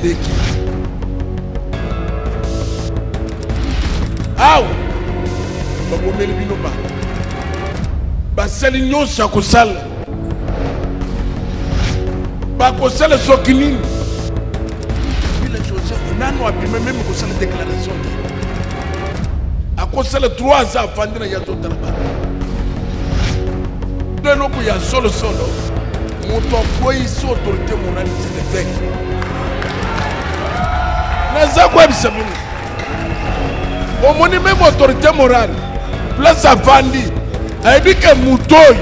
Eleki awa, babomeli bino bato, basali nyonso ya kosala, bakosala soki nini. Kabila Joseph nano abima meme kosala déclaration te, akosala 3 ans afandi na ye azotala bato. Eloko ya solosolo, moto akweyisi autorité morale, c'est l'évêque. Naza koyebisa bino, omoni meme autorité morale place avandi, ayebi ke moto oyo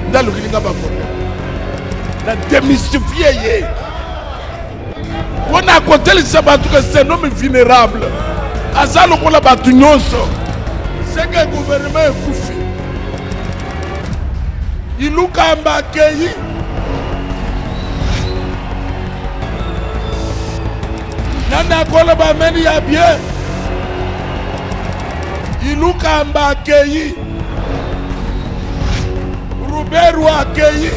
nde alukili nga baproblème, na démystifie ye mpo na kotelisa bato ke c'est un homme vulnérable, aza lokola bato nyonso. Seke gouvernement ekufi, Ilukamba akei, nani akoloba ameni ya bien? Ilukamba akei, Ruberu akei,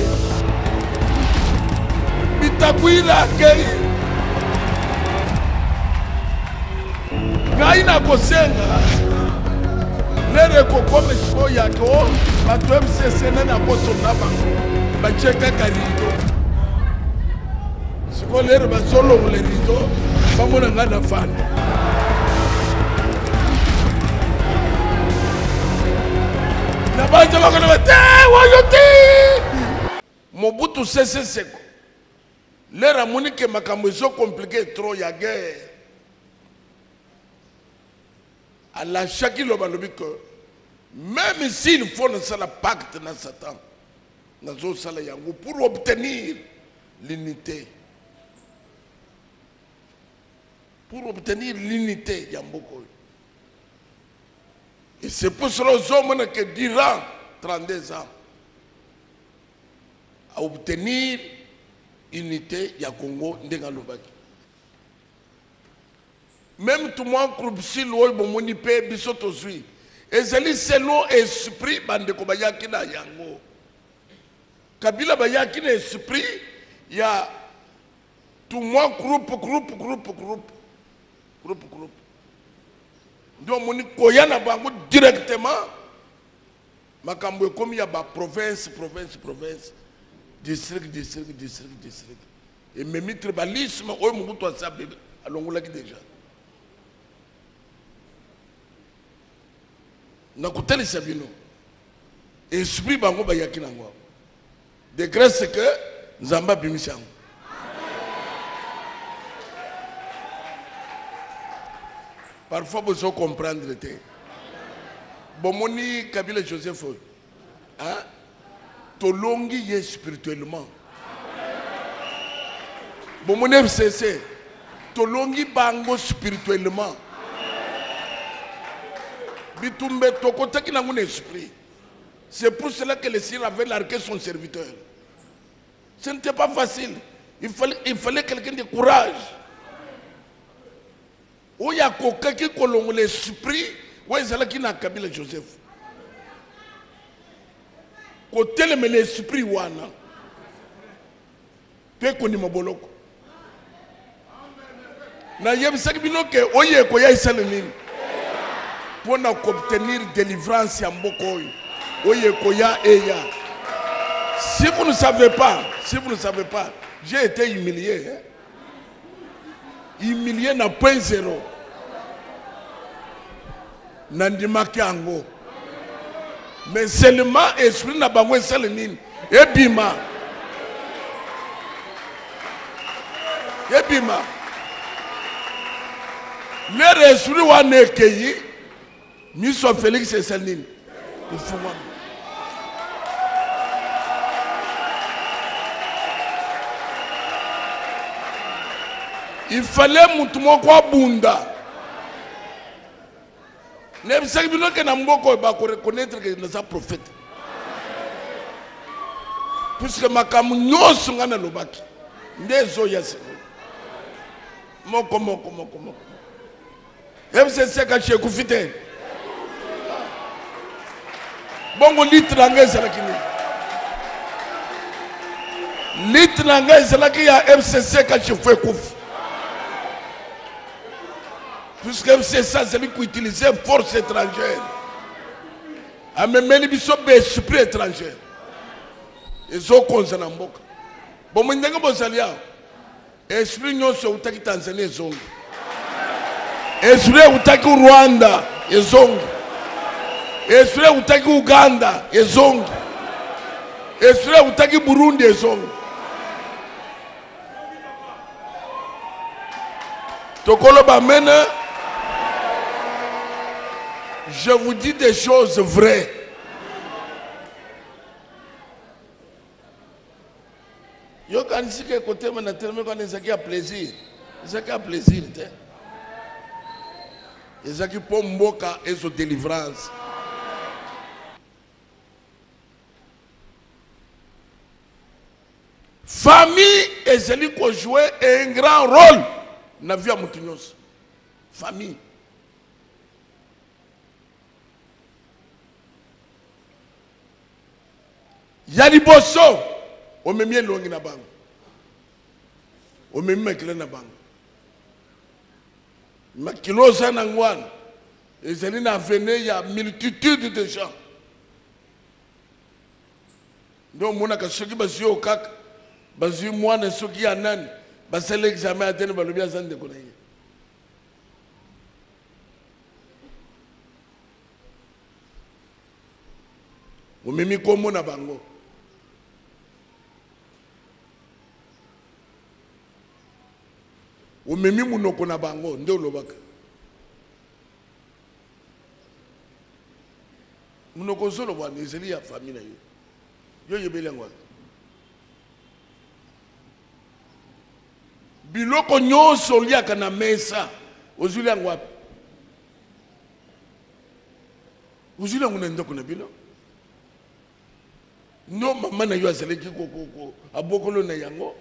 Bitakwira akei. Ngai nakosenga lere ekokoma sikoyo yake o bato MCC, nani akosolola bango? Batie kaka rido. Sikoyo lere bazolongola rido, bamona ngai na fanda. Na banza bakoloba te, oyo te. Mobutu Sese Seko lere amoni ke makambo ezo compliqué trop ya guerre, alashaki loba, alobi que même s'il faut nasala pacte na Satan, nazosala yango pour obtenir l'unité, pour obtenir l'unité ya mboka oyo. Et c'est pour cela ozomona que durant 32 ans à obtenir unité ya Congo ndenge alobaki. Même tout moi corruption oyo bomoni mpe biso tozwi, ezali selon esprit bandeko bayaki na yango. Kabila bayaki na esprit ya tout moi groupe groupe groupe groupe groupe groupe, nde omoni koya na bango directement makambo ekomi ya ba province province province, district district district district, ememi tribalisme oyo Mobutu asi alongolaki déjà. Nakotalisa bino esprit bango bayaki nango awa. De grâce que Nzambe abimisi yango. Parfois bozo comprendre te. Bomoni Kabila Joseph oyo, hein? Tolongi ye spirituellement. Bomoni FCC, tolongi bango spirituellement. Bitumbe tokotaki nango na esprit. C'est pour cela que le Seigneur avait largué son serviteur. Ce n'était pas facile. Il fallait quelqu'un de courage oyo akokaki kolongola esprit oyo ezalaki na Kabila Joseph, kotelemela esprit wana mpe kondima boloko. Nayebisaki bino ke oyo ekoya esala nini mpo na koobtenir délivrance ya mboka oyo. Oyo ekoya eya. Si vous ne savez pas, si vous ne savez pas, j'ai été humilié, hein? Humilié na point zéro. Nandimaki yango, mais seulement esprit na bango esala nini? Ebima, ebima. Lere esprit wana ekei, miso ya Félix esali nini? Efungwami. Il fallait mutu moko abunda. Nayebisaki bino ke na mboka oyo bakoreconnaître ke naza prophète, puisque makambo nyonso ngai nalobaki nde ezoya sikoyo, moko moko moko moko. FCC kasi ekufi te. Bongo litre na ngai ezalaki nini? Litre na ngai ezalaki ya FCC kasi fo ekufi. Puisque FCC azali koutiliser force étrangère, amemeli biso baesprit étranger ezokonza na mboka. Bomoi ndenge bozali awa, esprit nyonso eutaki Tanzanie ezongi, esprit eutaki Rwanda ezongi, esprit eutaki Uganda ezongi, esprit eutaki Burundi ezongi. Tokoloba amen. Je vous dis des choses vraies. Yokanisi ke kotema na telemi wana ezalaki ya plaisir, ezalaki ya plaisir te, ezalaki mpo mboka ezo delivrance. Famille ezali ko jouer un grand rôle na vie ya moto nyonso. Famille. Ya liboso omemi elongi na bango, omemi makila na bango. Makila oza na yango wana ezali na avenir ya multitude de gens. Nde omonaka soki bazwi yo kaka, bazwi mwana soki ya nani, basali examen ya tene, balobi aza ndeko na ye. Omemi kombo na bango. Omemi monoko na bango nde olobaka. Monoko ozoloba wana ezali ya famille na yo. Yo oyebeli yango wapi? Biloko nyonso oliaka na mesa ozwili yango wapi? Ozwili yango na ndako na bino? No, mama na yo azalaki kokoko abokolo na yango.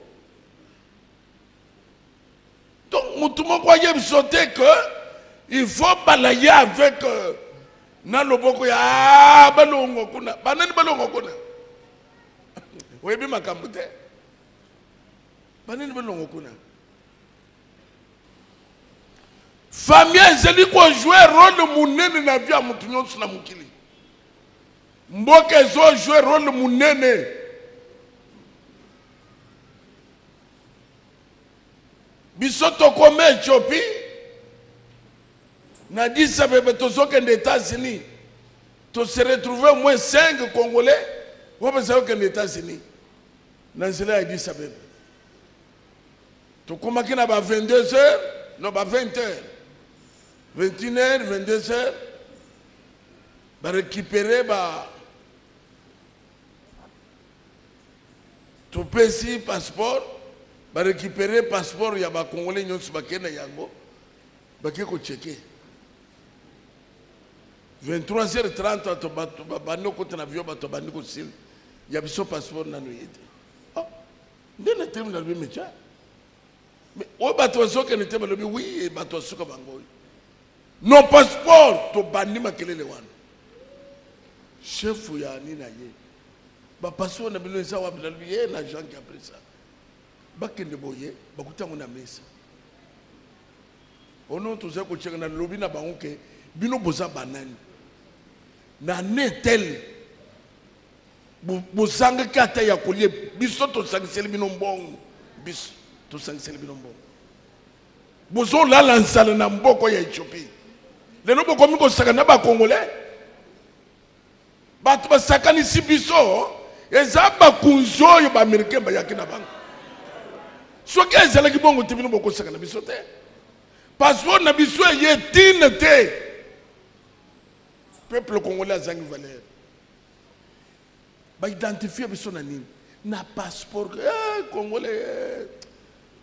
Donc mutu moko ayebi biso te que il faut balayer avec na loboko ya ah, balongo kuna. Banani balongo kuna? Oyebi makambo te. Banani balongo kuna? Famille ezali ko jouer rôle munene na vie ya mutu nyonso na mokili. Mboka ezo jouer rôle munene. Biso tokoma Ethiopie na Addis Abeba, tozokende États-Unis, to se retrouver au moins 5 Congolais oyo bazali kokende États-Unis na nzela ya Addis Abeba. Tokomaki na ba 22 heures, non ba 20 heures, 21 heures, 22 heures, ba récupérer ba topesi passeport, ba récupérer passeport ya ba Congolais nyonso bakei na yango, bakei kocheke. 23 heures 30 bato bato babandi kokota na avion, bato babandi kosila ya biso passeport nano ye te. Oh, nde na telemi nalobi mais tiens, mais oyo bato bazokende te, balobi oui, bato basuka bango oyo non passeport, tobandi makelele wana. Chef ya nini aye, ba passeport na bino eza wapi? Nalobi ye na Jean qui a pris ça, bakende boye bakuti yango na mesa. Ono tozali kotyaka na lobi na bango ke bino boza banani na ne tel bozangaki ata ya kolia, biso tosangiseli bino mbongo, biso tosangiseli bino mbongo, bozolala nzala na mboko ya Ethiopie. Lelo bokomi kosaka na ba Congolais, bato basakanisi biso, eza bakunzi oyo ba Américain bayaki na bango. Soki ezalaki bongo te, bino bokosaka na biso te. Passeport na biso eye tine te. Peuple congolais azangi valeur. Baidentifie biso na nini? Na passeport. Congolais,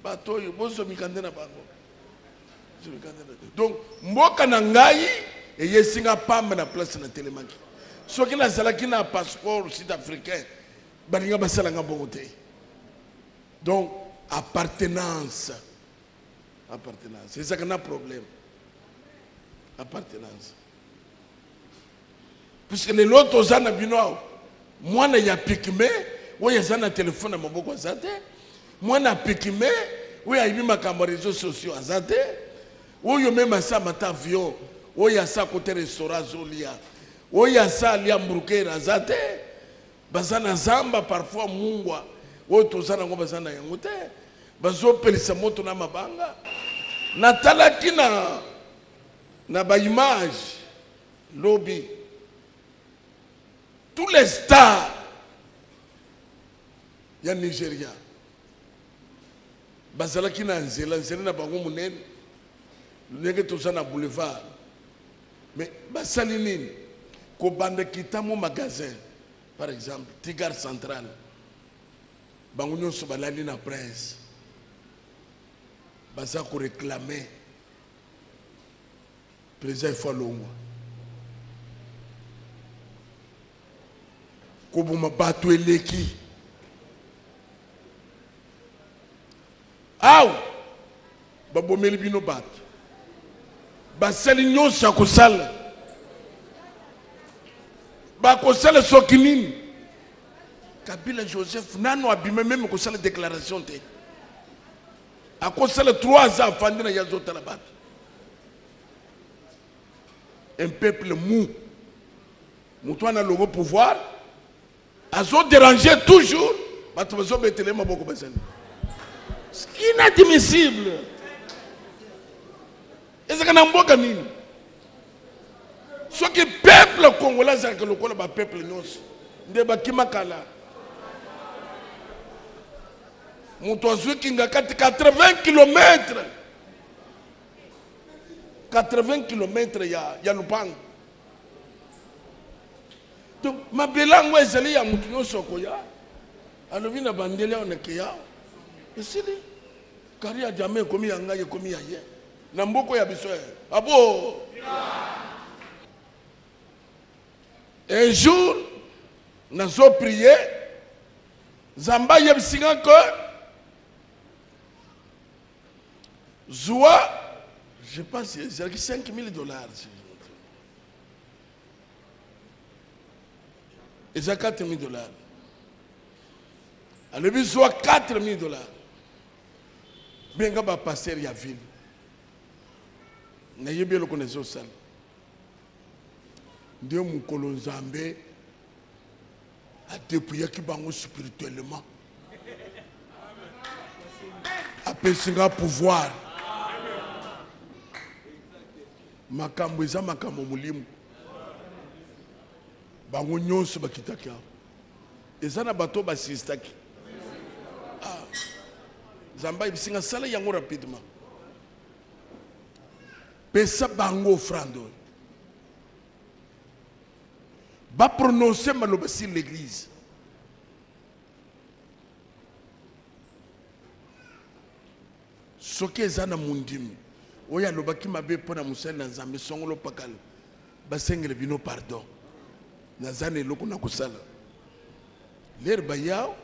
bato oyo bozwa mikanda na bango. Bozwa mikanda na bango. Donc mboka na ngai eyesinga pamba na place na telemaki. Soki nazalaki na passeport sud-africain, balinga basalanga bongo te. Donc appartenance, appartenance ezalaka na problème. Appartenance, puisque lelo toza na bino awa, mwana ya pygmée oyo aza na telefone na maboko aza te, mwana ya pygmée oyo ayebi makambo ya réseaux sociaux aza te, Oyo meme asa mata avion, oyo asa kote restaurant azolia, oyo asa alia hamburger aza te. Baza na zamba parfois mungwa oyo toza nango baza na yango te. Bazopelisa moto na mabanga. Natalaki na na ba image lobi tous les stars ya Nigeria bazalaki na nzela nzela na bango monene ndenge toza na boulevard mais basali nini kobanda kitamo magasin par exemple tigar central bango nyonso balali na prince baza koreklame président ifo alongwa koboma bato eleki awa babomeli bino bato basali nyonso ya kosala bakosala soki nini kabila joseph nano abima meme kosala déclaration te akosala 3 ans afandi na ye azotala bato un peuple mou moto wana longo pouvoir azo déranger toujours bato bazobetele maboko bazali inadmissible ezalaka na mboka nini soki peuple congolais azalaka lokola bapeuple nyonso nde bakima kala moto azwi kinga kati 80 kilometre 80 kilometre ya, ya lupango donc mabele yango ezali ya moto nyonso akoya alobi na bandeli awa nakeya esili kari ya diama ekomi ya ngai ekomi ya ye na mboko ya biso eh. abo un jour nazo prie nzambe ayebisi nga ke zwa je pense ezalaki 5000 dollars eza 4000 dollars alobi zwa 4000 dollars benga bapaster ya ville nayebi eloko nazosala nde mokolo nzambe adepuyaki bango spirituellement apesi nga pouvoir makambo eza makambo molimo bango nyonso bakitaki awa eza na bato basistaki ah. nzambe ayebisi nga sala yango rapidement pesa bango ofrande oyo baprononce maloba sur l'église soki eza na mondimi oyo alobaki mabe mpo na mosali na nzambe songolo pakala basengele bino pardon naza na eloko na kosala lere bayao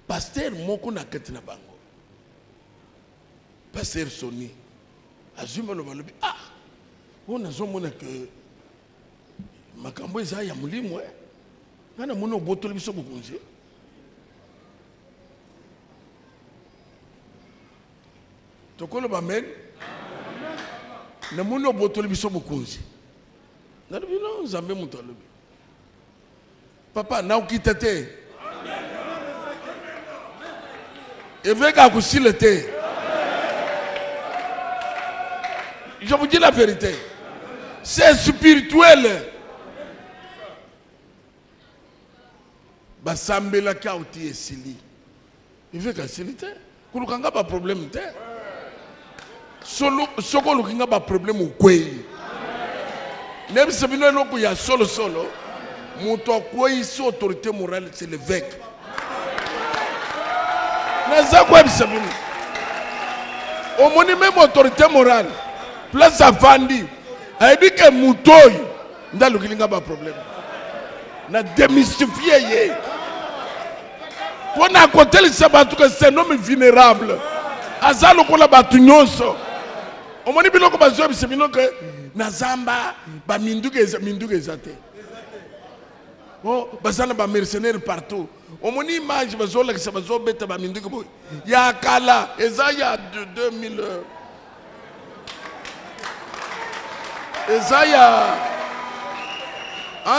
paster moko na kati na bango paster soni azwi maloba alobi ah oyo nazomona ke makambo eza ya molimo e ngai namoni obotoli biso bokonzi tokoloba amen namoni obotoli biso bokonzi nalobi no nzambe moto alobi papa naokita te eveke akosila te je vous dis la vérité c'est spirituel basambelaki auti esili eveke asili te koluka nga baproblème te soki oluki nga baproblème okwei nayebisa bino eloko ya solosolo moto akweyisi autorité morale c'est l'évêque naza koyebisa bino omoni meme autorité morale place avandi ayebi ke moto oyo nde alukili nga baproblème na demystifie ye mpo na kotelisa bato ke c'est un homme vulnérable aza lokola bato nyonso omoni biloko bazoyebisa bino ke na zamba baminduki eza minduki eza te oh, baza na bamercenaire partout omoni image bazolakisa bazobeta baminduki boye ya kala eza ya 2000. Eza ya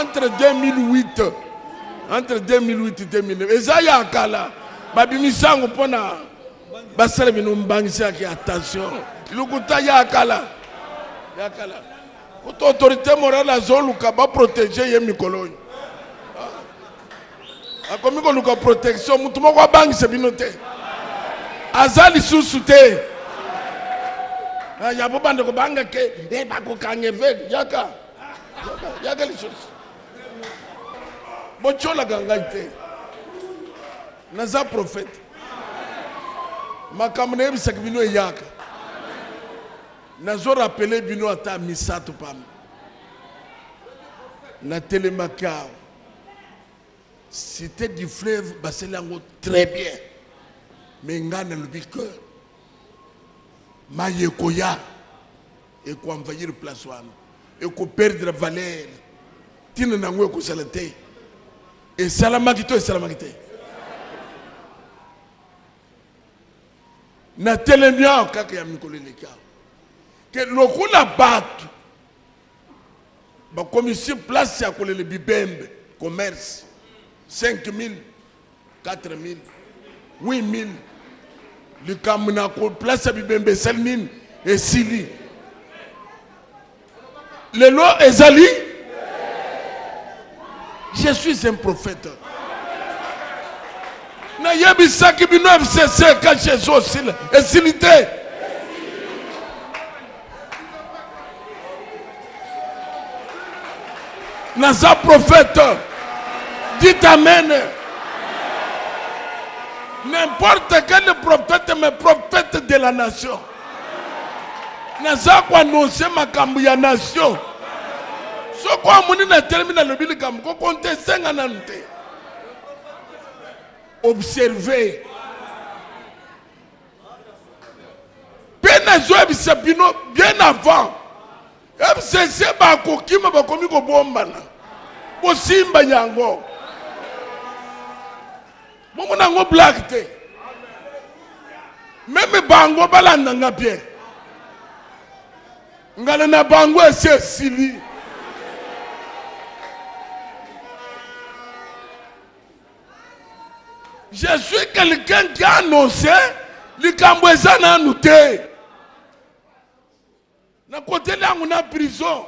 entre 2008 entre 2008 2009 eza ya kala babimisi yango mpo na basala bino mbangisaki attention lokuta ya kala ya kala kutu autorité morale azoluka baprotege ye mikolo oyo ah. akomi koluka protection motu moko abangisa bino te aza lisusu te ah, ya bo bandeko banga ke eh, bakokanga eveke yaka yaka lisusu botyolaka ngai te naza prophète makambo nayebisaka bino eyaka nazo rappeler bino ata misato pamba natelemaki awa cité du fleuve basali yango très bien mais ngai nalobi que mayi ekoya ekoenvahir place wana ekoperdre valeur ntina na yango ekozala te esalamaki to esalamaki te natelemi awa kaka ya mikolo eleki awa ke lokola bato bakomisi place ya kolela bibembe commerce 5000 4000 8000 likambo na place ya bibembe esali nini esili lelo ezali je suis un prophète nayebisaki bino fcc kashe ezosila esili te naza prophète dites amen n'importe quel prophète mais prophète de la nation naza koannonce makambo ya nation soko amoni natelemi nalobi likambo kokonte esenga nanu te observe mpe nazoyebisa bino bien avant fcc bakokima bakomi kobombana bosimba yango bomona yango blague te meme bango balanda nga bien ngala na bango esi esili je suis quelqu'un qui a annoncé likambo eza nanu te nakoteli yango na prison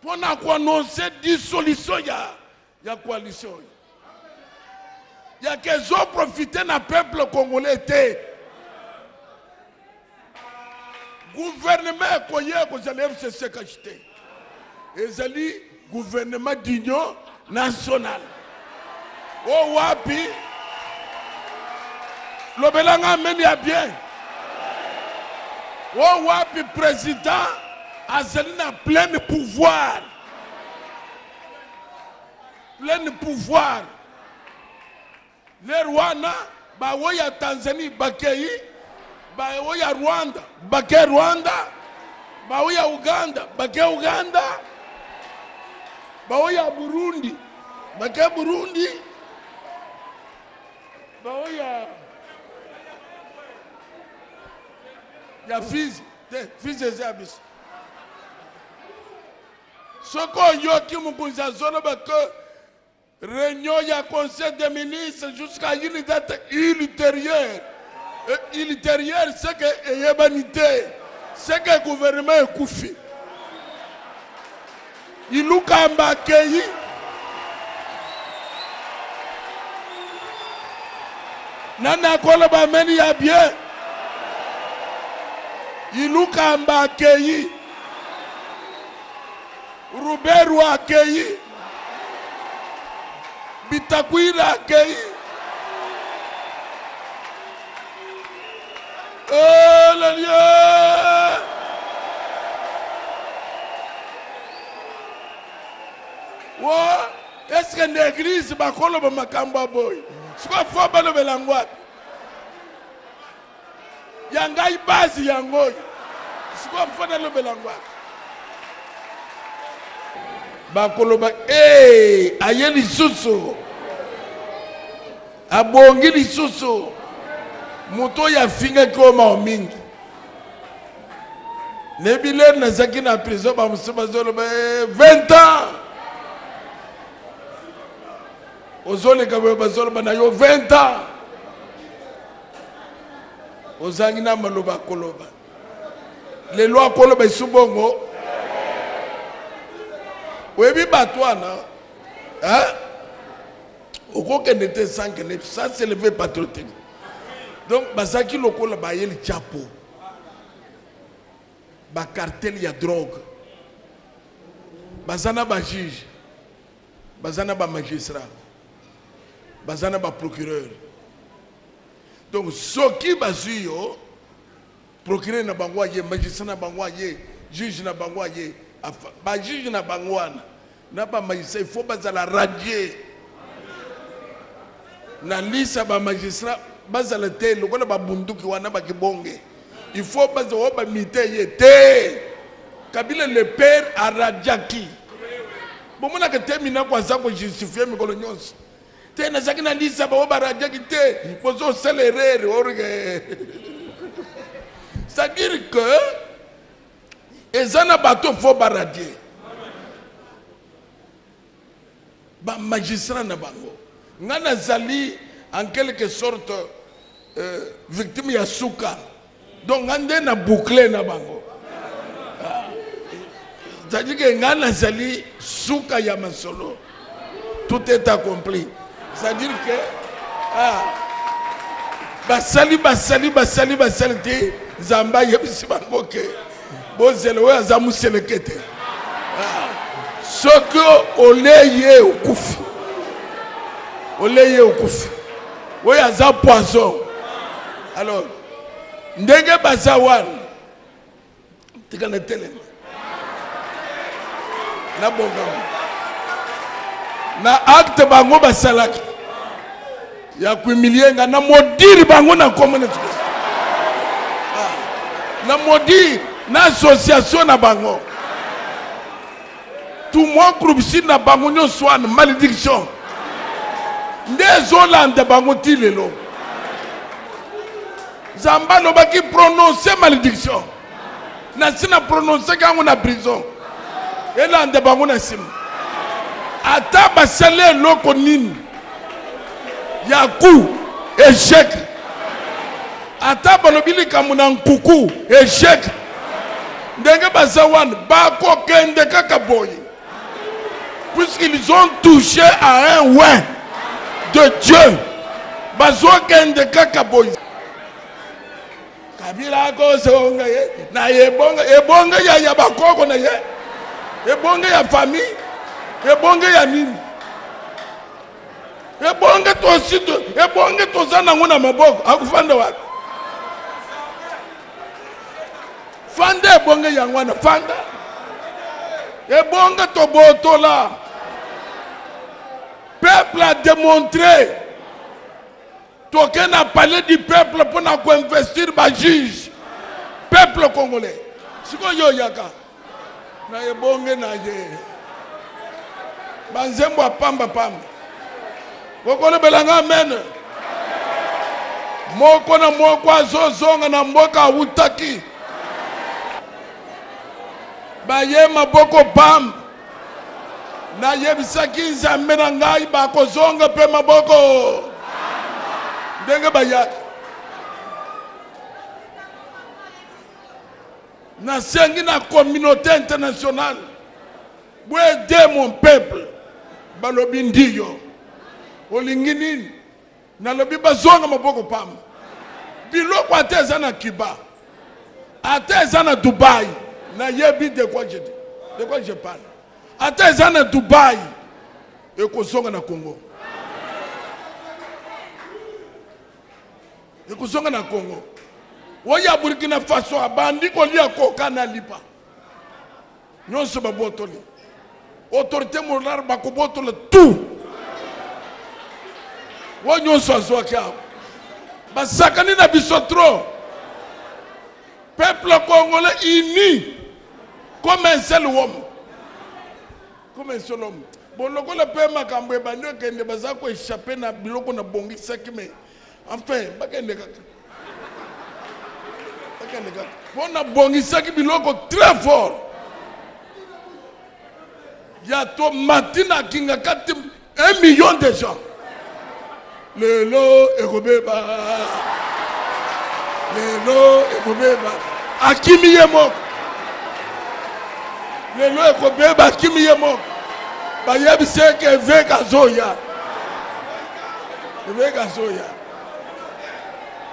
mpo na koannonce dissolution ya, ya coalition oyo ya ke ezoprofite na peuple congolais te gouvernement ekoya ekozala fcc kashi te ezali gouvernement d'union nationale o wapi lobelanga ameni ya bien o wapi président azali na plein pouvoir plein pouvoir lere wana baoyo ya tanzanie bakei baoyo ya rwanda bake rwanda baoyo ya uganda bake uganda baoyo ya burundi bake burundi baoyo ya ya fizi te fizi eza ya biso soki oyoki mokonzi azoloba ke réunion ya conseil des ministres jusqu'à une date ultérieure ultérieure c'est que eyebani te c'est que gouvernement ekufi ilukamba akei nani akoloba ameni ya bien ilukamba akei ruberu akei bitakwira akei Hallelujah! Wo, est-ce que na église bakoloba makambo ya boye? Sikoyo fo balobela yango wapi? Ya ngai base yango oyo. Sikoyo fo nalobela yango wapi? Bakoloba ee, aye lisusu. Abongi lisusu. Moto oyo afingaki oyo mawa mingi. Nayebi lere nazalaki na prison, bamosusu bazoloba 20 eh, ans ozoleka boye, bazoloba na yo 20 ans ozangi na maloba koloba. Lelo akoloba esu bongo. Oyebi bato wana, hein? Okokende te sans kende. Ça, c'est le vrai patriotique. Donc bazalaki lokola bayeli chapo, bacartel ya drogue. Baza na bajuge, baza na bamagistrat, baza na baprocureur. Donc soki bazwi yo, procureur na bango aye, magistrat na bango aye, juge na bango aye, bajuge na bango wana na bamagistrat, il faut bazala radier na lisa. Bamagistrat bazala te lokola babunduki wana bakibonge. Il faut bazala oyo bamite ye te. Kabila le père aradiaki. Bomonaka te Minako aza kojustifie mikolo nyonso te: nazalaki na lisa bango baradiaki te, bozosala erreur. Orge, c'est-à-dire que eza na bato faut baradier, bamagistrat na bango. Nga nazali en quelque sorte victime ya suka. Donc nga nde na boucle na bango. Ah, c'est-à-dire que nga nazali suka ya masolo, tout est accompli. C'est-à-dire que ah, basali basali basali basali te. Nzambe ayebisi bango ke bozela oyo aza moseleke te. Ah, soki olei ye okufi, olei ye okufi, oyo aza poison. Alors ndenge baza wana, tika na telema, nabongama na acte bango basalaki ya kohumilie nga. Na maudire bango na nkombo na Yesu Kristo. Ah, na maudire na association na bango, tout moi groupe na bango nyonso wana. Malédiction nde ezolanda bango ti lelo. Nzambe alobaki: prononce malédiction. Nasi na prononceki yango na prison, elanda bango na nsima. Ata basali eloko nini ya coup, échec. Ata balobi likambo na nkuku, échec. Ndenge baza wana, bakokende kaka boye, puisqu'ils ont touché à un oint de Dieu. Bazokende kaka boye. Kabila akozonga ye na ebonga, ebonga ya bakoko na ye, ebonga ya famille, ebonga ya nini? Ebonga tosi, ebonga toza nango na maboko. Akofanda wapi? Fanda, ebonga yango wana. Fanda, ebonga tobotola. Peuple a démontré. Toke na palais du peuple mpona koinvestir bajuge. Peuple congolais, sikoyo oyaka na ebonge na ye, banzembo ya pamba pamba. Bokolobelanga amen. Moko na moko azozonga na mboka awutaki. Baye maboko pamba. Nayebisaki Nzambe na ngai, bakozonga mpe maboko ndenge bayaki. Nasengi na communauté internationale: boaider mon peuple. Balobi: ndiyo, olingi nini? Nalobi bazonga maboko pamba. Biloko ata eza na Cuba, ata eza na Dubai, nayebi de quoi je dis, de quoi je parle. Ata eza na Dubai, ekozonga na Congo, ekozonga na Congo. Oyo ya Burkina Faso abandi kolia koka na lipa nyonso babotoli. Autorité morale bakobotola tout oyo nyonso azwaki awa. Basakani na biso trop. Peuple congolais uni comme un seul homme, comme un seul homme. Bon, lokola mpe makambo ebandi okende, baza koéchappe na biloko nabongisaki. Mais enfin, bakende kaka. Ekende kaka mpo nabongisaki biloko très fort ya tomati na Kingakati, 1 million de gens. Lelo ekobeba, lelo ekobeba, akimi ye moko. Lelo ekobeba, akimi ye moko. Bayebisi eke évêque azoya, évêque azoya.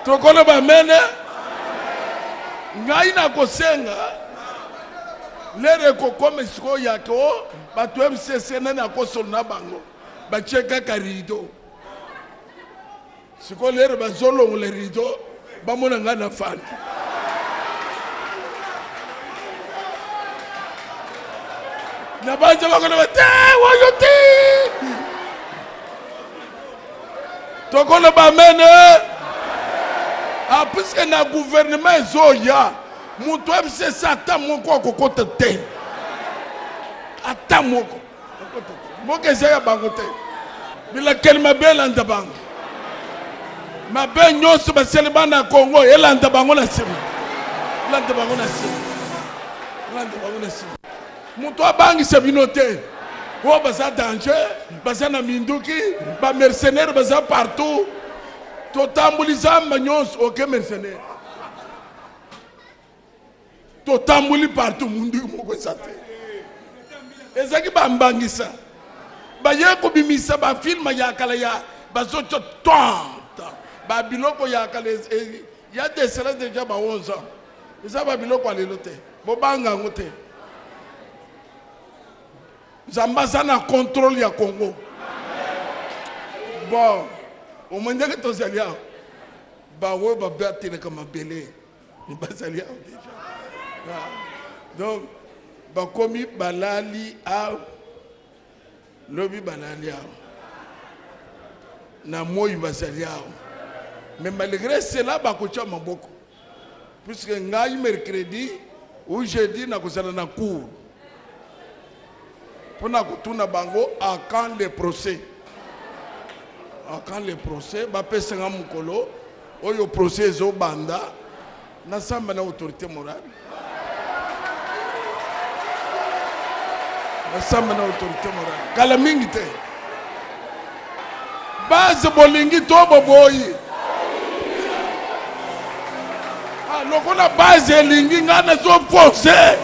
Tokolo bamene ngai nakosenga lere ekokoma sikoyo yake o bato MCC nani akosolo na bango. Batie kaka rideau. Sikoyo lere bazolongola rideau, bamona ngai na fandi. Na banza bakoloba te oyo te. Tokoloba amene. Ah, puisque na gouvernement ezoya, moto FCC ata moko akokota te, ata moko akokota te. Mboka eza ya bango te. Bilakeli mabe elanda bango, mabe nyonso basali bana ya Kongo elanda bango na nsima, elanda bango na nsima, elanda bango na nsima. Moto abangisa bino te. Oyo baza danger, baza na minduki, bamercenaire baza partout. Totamboli zamba nyonso, oke mercenaire. Totamboli partout, munduki moko eza te. Ezalaki bambangisa, baye kobimisa bafilme ya kala ya bazotya tante babiloko ya kala ya desela deja ba 11 ans. Eza babiloko ya lelo te, bobanga yango te. Nzambe aza na contrôle ya Congo. Bon, omoi ndenge tozali awa, baoyo babatelaka mabele bazali awa deja. Ah, donc bakomi balali awa, lobi balali awa, na moi bazali awa. Mais malgré cela bakotya maboko, puisque ngai mercredi ou jeudi nakozala na cour mpona kotuna bango à quand le procès, à quand le procès. Bapesanga mokolo oyo procès ezobanda, nasamba na autorité morale, nasamba na autorité morale kala mingi te. Base bolingi to boboyi. Ah, lokola base elingi, ngai nazoforce.